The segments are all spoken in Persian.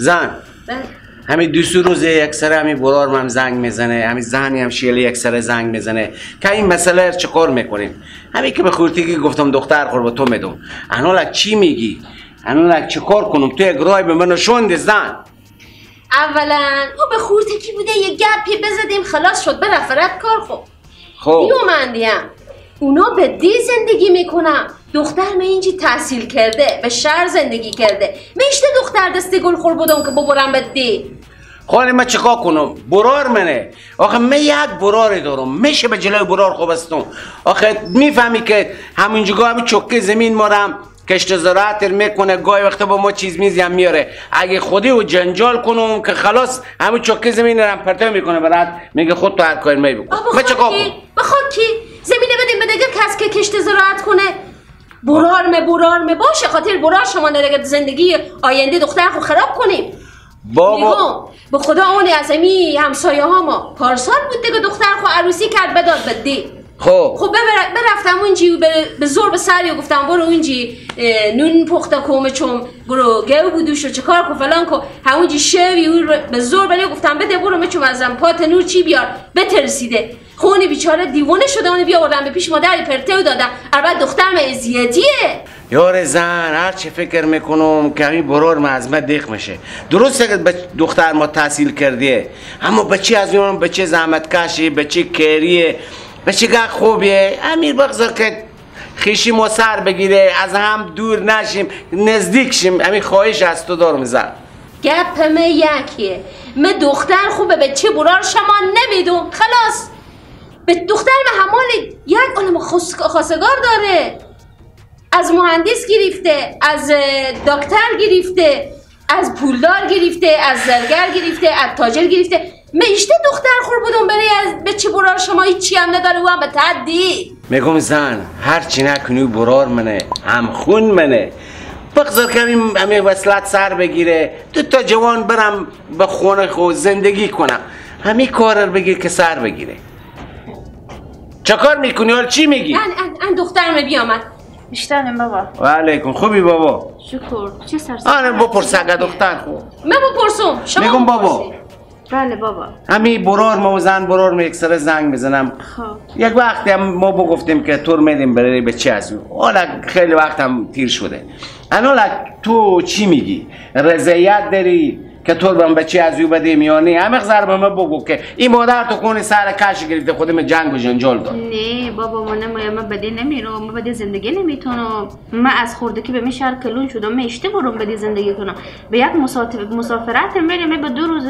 زن همین دو سه روزه یک سره همین برار هم زنگ میزنه، همین زنی هم شیله یک سره زنگ میزنه که این مسئله چه کار میکنیم. همین که به خورتیگی گفتم دختر خور با تو میدم، انالا چی میگی؟ انالا چه کار کنم؟ تو یک رای به من نشوندی زن. اولا او به خورتکی بوده یه گپی بزدیم خلاص شد، برفرت کار. خب دیومندیم اونا به دی زندگی میکنم، دختر من اینجی تحصیل کرده، به شهر زندگی کرده، میشته دختر دستی گل خور بودم که ببرم به دی. خاله من چیکار کنم؟ برار منه. آخه من یک برار دارم، میشه به جلوی برار خوب هستم. آخه میفهمی که همونجا همین چکه زمین مارم کشت زراعت میکنه، گاهی وقتا با ما چیز میزی هم میاره. اگه خودی و جنجال کنم که خلاص همون چکه زمین رو پرتو میکنه برات، میگه خود تو هر کاری می بکن. من چیکار کنم؟ بخواد کی زمینه بدیم به دیگه کس که کشت زراعت کنه؟ برارمه باشه، خاطر برار شما ندگه زندگی آینده دختر خو خراب کنیم. بابا به خدا اون از امی همسایه ها ما پارسال بود دیگه دختر خو عروسی کرد بداد بدی. خب برفتم اونجی به زور به سری و گفتم برو اونجی نون پخته کومه چون برو گو بودوش و چه کار کو فلان کو، همونجی شوی او به زور بلی گفتم بده برو مچوم ازم پات نور چی بیار، بترسیده. خونه بیچاره دیوانه شده، اون بیاوردم به پیش مادر پرتو دادم. البته دخترم اذیتیه. یار زن هر چه فکر میکنم که همین برار ما از من دیخ میشه. درسته که دختر ما تحصیل کردیه، اما بچه از اون بچه زحمت کشی، بچه کریه، بچه که خوبیه. امیر بگذار که خیشی ما سر بگیره، از هم دور نشیم، نزدیک شیم. همین خواهش از تو دارم زن. گپ من یکیه، من دختر خوبه به چه برار شما نمیدوم خلاص. به دختر من همال یک عالم خواستگار داره، از مهندس گرفته، از دکتر گرفته، از پولدار گرفته، از زرگر گرفته، از تاجر گرفته. من اشته دختر خور بودم برای از به چه برار شما هیچی هم نداره و هم به تعدی. میگم زن هرچی نکنی برار منه، هم خون منه. بگذار که همین وصلت سر بگیره، دو تا جوان برم به خونه خود زندگی کنم. همین کار رو بگیر که سر بگیره. چه کار میکنی؟ حال چی میگی؟ ان دخترم بیامد. بیشترم بابا. و علیکم. خوبی بابا؟ شکر. چه سرسری؟ آره بپرس اگه دختر خوب. من بپرسم. شما میگم بابا. بله بابا. همین برار ما و زن برار می یک سر زنگ میزنم. خب. یک وقتی هم ما بگفتیم که تور میدیم برای به چه از حالا خیلی وقت هم تیر شده. الان تو چی میگی؟ رضایت داری که تو به بچه از او بدیم یا نه؟ همه ضربه ما بگو که این مادر تو خونه سر کش گرفته خودم جنگ و جنجال داد. نه بابا من ما بدی نمیرم، ما بدی زندگی نمیتونم. من از خوردگی به می شهر کلون شدم، من اشته برم بدی زندگی کنم. به یک مسافرت میرم، به دو روز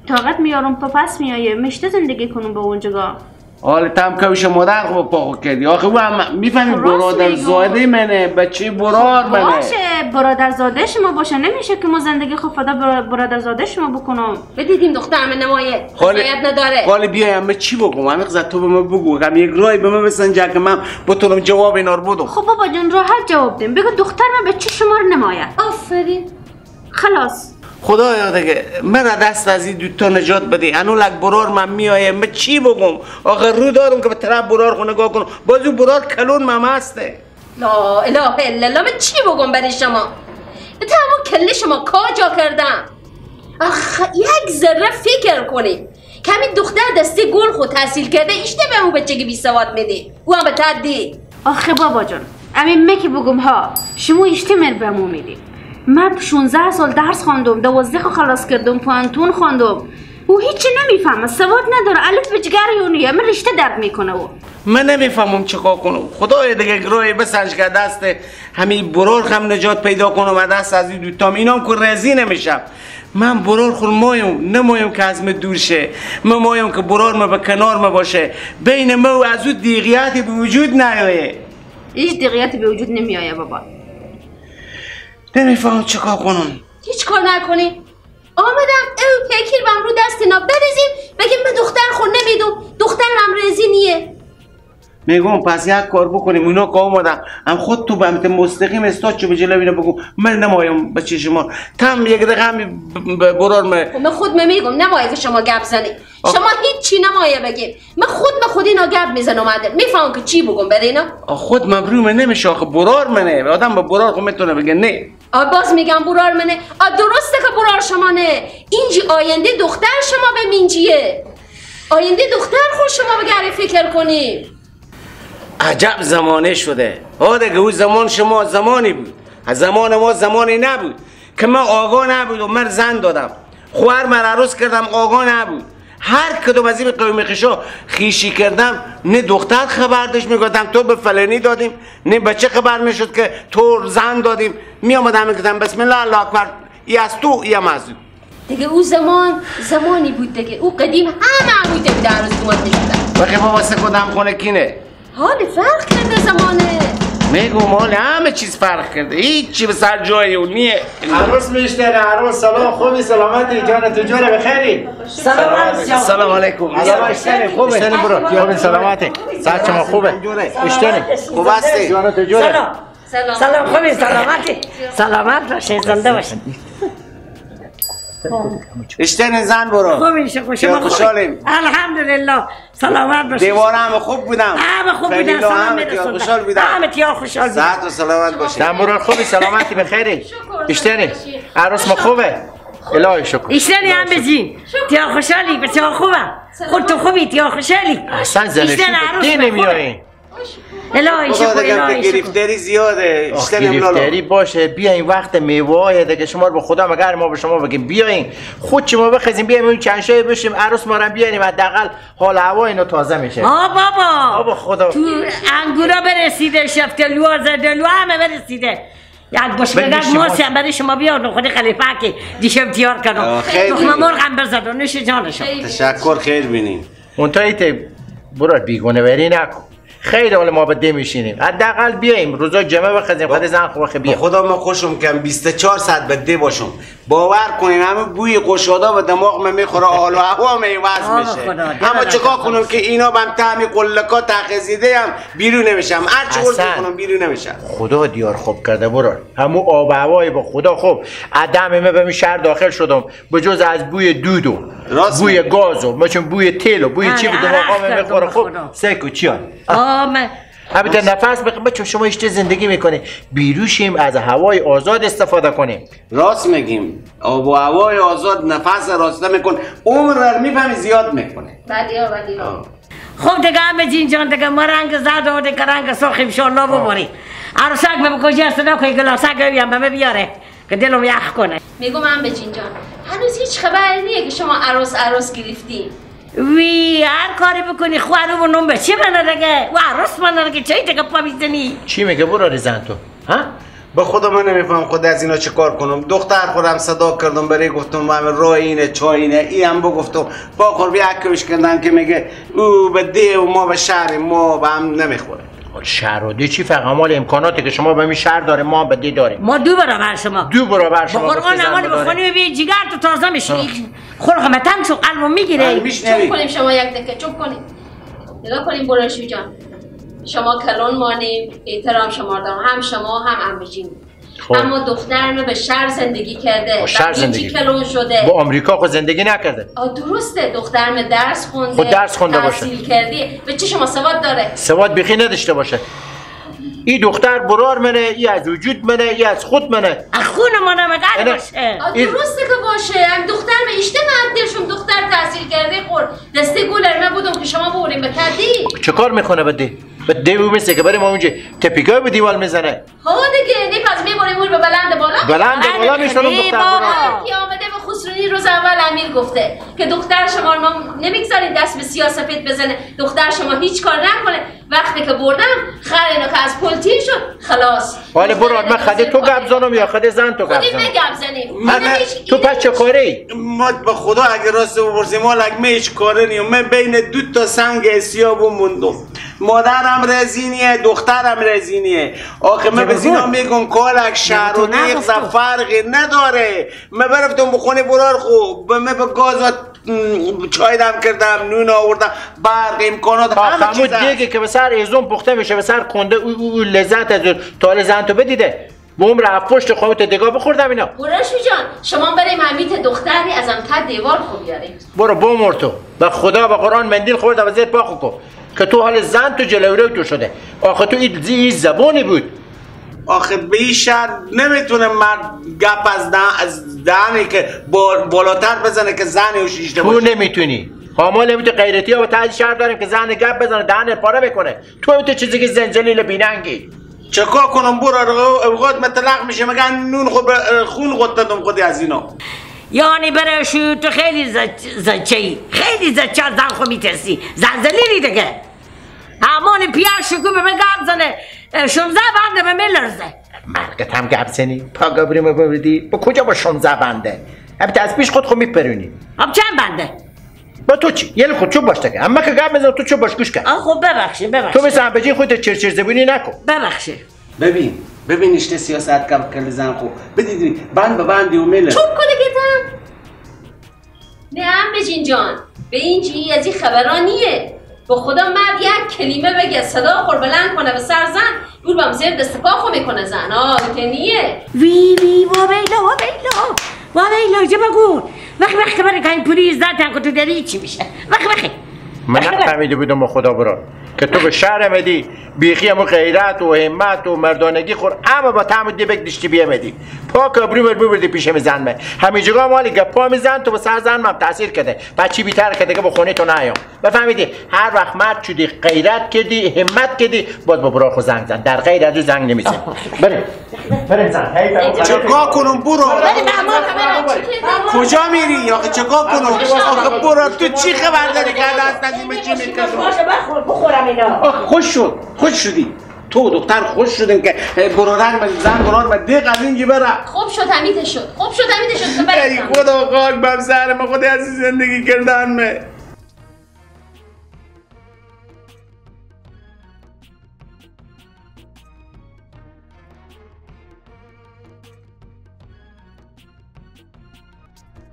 طاقت میارم پس میایه، مشته زندگی کنم با اونجا. حالا تم که مادر خب پاخو کردی. آخه او هم میفهمی برادر زاده منه، بچه برار منه. باشه برادر زاده شما باشه، نمیشه که ما زندگی خب فدا برادر زاده شما بکنم. بدیدیم دختر من نمایه رضایت نداره. حالا بیایم من چی بگم؟ همین قضا تو به من بگو، هم یک رای به من بسنج که من بتونم جواب اینا رو بدم. خب بابا جون راحت جواب دیم، بگو دختر من به چه شما رو نمایه. آفرین. خلاص خدایا دیگه من دست از این دوتا نجات بده. انو لک برار من میایه، من چی بگم؟ آخه رو دارم که به طرف برار خو نگاه کنم، باز اون برار کلون من هسته. لا اله الا الله. من چی بگم برای شما؟ به تمام کله شما کجا کردم. آخ یک ذره فکر کنی کمی دختر دسته گل خود تحصیل کرده ایشته به اون بچه که بی سواد میده، او هم به تدی. آخه بابا جان امین مکی بگم ها، شما ایشته مر بهمون میدی. من 16 سال درس خواندم، 12 خلاص کردم، پوانتون خواندم. او هیچی نمیفهمه، سواد نداره، الف به جگر یونیه، من رشته درد میکنه او. من نمیفهمم چیکار کنم. خدای دیگه راه بسنج که دست همین برار هم نجات پیدا کنم و دست از این دوتام اینام که رضی نمیشم. من برار خور مایم نمایم که از من دور شه، من مایم که برار ما به کنار ما باشه، بین ما و از او دیقیتی به وجود نیایه. هیچ دیقیتی به وجود نمیایه بابا. نمیفهمم چیکار کنم. هیچ کار نکنی. آمدم او پیکر بم رو دست اینا بریزیم بگیم به دختر خود نمیدم، دخترم رزی نیه. میگم پس یک کار بکنیم، اونا که آمدن هم خود تو به مستقیم استاد چو به جلو اینا بگو من نمایم بچه شما تم یک دقیقه هم برار من خود من میگم نمایه که شما گپ زنی، شما هیچی نمایه بگیم، من خود به خود اینا گپ میزنم اومده میفهم که چی بگم برای اینا. خود من روی من نمیشه آخه برار منه، آدم با برار خود میتونه بگه نه. باز میگم برار منه. درسته که برار شما نه، اینجی آینده دختر شما به منجیه، آینده دختر خود شما بگره فکر کنیم. عجب زمانه شده. دیگه او زمان شما زمانی بود، از زمان ما زمانی نبود که من آقا نبود و من زن دادم، خواهر من عروس کردم آقا نبود. هر کدوم از این قوم خیشا خیشی کردم، نه دختر خبر داشت میگفتم تو به فلانی دادیم، نه بچه خبر میشد که تو زن دادیم. می آمدم میگفتم بسم الله الله اکبر، ای از تو ای هم از او. دیگه او زمان زمانی بود دیگه، او قدیم همه عمویده بود عروس دومت میشدن. وقتی با واسه کدام خونه کینه؟ حال فرق کرده زمانه. میگم حال همه چیز فرق کرده، هیچی به سر جای اون نیه. عروس میشتره عروس. سلام، خوبی؟ سلامتی جان تو جوره بخیری؟ سلام سلام علیکم. سلام اشتنی خوبه؟ اشتنی برو خوبی؟ سلامتی ساعت شما خوبه؟ اشتنی خوب هستی؟ جان تو جوره. سلام سلام، خوبی؟ سلامتی؟ سلامت باشی، زنده باشی. اشتن زن برو. خوبی؟ شما خوشحالیم؟ الحمدلله سلامت باشی. دیواره همه خوب بودم، همه خوب بودم، سلام میرسوندم، خوشحال بودم، همه تیار خوشحال بودم. صحت و سلامت باشی. زن برو خوبی؟ سلامتی بخیری؟ اشتنی عروس ما خوبه؟ الهی شکر. اشتنی هم بزین تیار خوشحالی؟ بسیار خوبه. خود تو خوبی؟ تیار خوشحالی؟ اصلا زنشی به نمیایی. الهی شکر. الهی شکر. گرفتاری زیاده. گرفتاری باشه، بیاین وقت میوه دیگه شما رو به خدا مگر ما به شما بگیم بیاین خود چی ما بخزیم بیایم اون چند شای بشیم عروس ما رو بیاریم، حداقل حال هوا اینو تازه میشه. بابا بابا خدا تو انگورا برسیده، شفتالو زردالو همه برسیده. یک بشقاب موسی هم برای شما بیاردم، خود خلیفه که دیشب تیار کردم، تخم مرغ هم بزدم، نوش جانشون. تشکر، خیر بینیم. اون برو بیگونه وری نکن. خیلی حال ما به ده میشینیم، حداقل بیایم روزا جمعه بخزیم خود زن خوخه بیا. خدا ما خوشم کم 24 ساعت به ده باشم، باور کنین همه بوی قشادا به دماغ من میخوره، حال و هوا می عوض میشه. اما چیکار کنم که اینا بهم طعم قلکا تخزیده هم بیرون نمیشم، هر چی قرص کنم بیرون نمیشم. خدا دیار خوب کرده برو، همو آب و هوای با خدا خوب. عدم ما به شهر داخل شدم، به جز از بوی دود و بوی گاز و مثلا بوی تیل و بوی چی به دماغم میخوره. خوب سیکو چیان همینطور نفس بخیم. بچه شما اشته زندگی میکنه، بیروشیم از هوای آزاد استفاده کنیم. راست میگیم، آب و هوای آزاد نفس راسته میکن، عمر رو میفهمی زیاد میکنه. بله بله. خب دیگه همه جین جان دیگه ما رنگ زرد و دیگه رنگ سرخ ان شاء الله ببری. عروسک به کجا صدا کنی گلاسک بیام به بیاره که دلم یخ کنه. میگم عمه جین جان هنوز هیچ خبری نیه که شما عروس عروس گرفتی. وی هر کاری بکنی خوارو و نم به چی منه دیگه؟ و عروس منه دیگه چی دیگه پا میزنی؟ چی میگه برو زن تو؟ ها؟ به خدا من نمیفهم خود از اینا چه کار کنم. دختر خودم صدا کردم برای گفتم من راه اینه چای اینه ای هم بگفتم با خور بیا کش کردن که میگه او به ده و ما به شهر ما به هم نمیخوره. شهر و ده چی فرق؟ مال امکاناتی که شما به این شهر داره ما به ده داریم. ما دو برابر شما. دو برابر شما. قرآن اول بخونی ببین جگر تو تازه میشه. خلق متن شو قلبو میگیره. چوب کنیم شما یک دقیقه چوب کنیم. نگاه کنیم برشو جان. شما کلون مانیم، احترام شما دارم، هم شما هم عمه جین. اما دخترم به شهر زندگی کرده، شهر زندگی کلون شده. با آمریکا خود زندگی نکرده. درسته دخترم درس خونده. خود درس خونده باشه. تحصیل کرده. به چه شما سواد داره؟ سواد بیخی نداشته باشه. این دختر برار منه، ای از وجود منه، ای از خود منه. از خون منه مگر باشه. درسته که باشه. هم دخترم اشته معدلشون دختر تحصیل کرده خور. دسته گولر من بودم که شما بوریم به تدی. چه کار میکنه بده؟ به دیو مثل که بریم اونجا تپیگای به دیوال میزنه. ها دیگه نه پس میبریم اون به بلند بالا. بلند بالا میشونم دختر برو. کی آمده به خسرونی روز اول امیر گفته که دختر شما ما نمیگذاریم دست به سیاه سفید بزنه، دختر شما هیچ کار نکنه. وقتی که بردم خر اینا که از پل تیر شد خلاص. حالا برو من خدی تو گپ زنم یا خدی زن تو گپ زنم؟ خودی گپ زنیم. تو پس چه کاری؟ ما به خدا اگه راست بپرسی مالک من هیچ کاره نیم. من بین دو تا سنگ اسیابو موندم. مادرم رزینیه، دخترم رزینیه. آخه من به زینا میگم کالک شهر و دیغ فرقی نداره. من برفتم به خونه برار خوب، من به گاز چای دم کردم، نون آوردم، برق امکانات همه چیز. دیگه که به سر ایزون پخته میشه، به سر کنده او لذت از تا زن تو بدیده. به عمر پشت خودت دگا بخوردم اینا. برشو جان، شما بریم همیت دختری ازم تا دیوار خوب بیاریم. برو بمر تو. به خدا به قرآن مندیل خوردم زیر پا کو. که تو حال زن تو جلوی تو شده. آخه تو این زبانی بود. آخه به این شهر نمیتونه مرد گپ از دهنی که بالاتر بزنه که زنی و شیشته باشه. تو نمیتونی. ما نمیتونی غیرتی ها و تعدی شهر داریم که زن گپ بزنه دهن پاره بکنه. تو نمیتونی چیزی که زنجلیل بیننگی. چکا کنم برو اوقات مطلق میشه مگن نون خود خون خود دادم خودی از اینا. یعنی برای تو خیلی زچه‌ای، خیلی زچه زن خو میترسی، زنزلیلی دیگه. همان پیاز شکو به من گپ زنه، 16 بنده به من لرزه. مرگت هم گپ زنی، پا گبریم ببردی، با کجا با 16 بنده؟ البته از پیش خود خو میپرونی. اب چند بنده؟ با تو چی؟ یه خود چوب باش دیگه. اما که گپ میزنم تو چوب باش گوش کن. آ خب ببخشید ببخشید. تو مثل بجین خودت چرچر زبونی نکن. ببخشید. ببین ببین اشته سیاست کل زن خو بدید بند به بندی و میله. چوب کنه گتم. نه هم بجین جان به این چی از این خبرانیه. با خدا مرد یک کلمه بگه صدا خور بلند کنه به سر زن دور بام زیر دست پا خو میکنه زن. آه که نیه. وی وی وا ویلا وا ویلا وا ویلا چه بگو وقت وقت برای که این پولی زدن که تو داری چی میشه وقت وقت. من نفهمیده بودم با خدا برا که تو به شهر مدی بیخی همون غیرت و همت و مردانگی خور اما با تعمد دی بک دشتی بیامدی پاک ابرو ببردی پیش میزن من همینجا مالی گپا میزن تو به سر زن من تاثیر کرده بچی بیتر کرده که به خونه تو نیام بفهمیدی. هر وقت مرد شدی غیرت کردی همت کردی باز با برا خو زنگ زن در غیر از زنگ نمیزن. بریم بریم زن چکا کنم برو کجا میری آخه چکا کنم آخه برو تو چی خبر داری که دست از این چی میکشم بخورم اینا. آخه خوش شد خوش شدی تو دختر خوش شدیم که برارن و زن برار و دیق از اینجی بره. خوب شد همیده شد خوب شد همیده شد. ای خدا خاک بر سر ما خود از زندگی کردن me.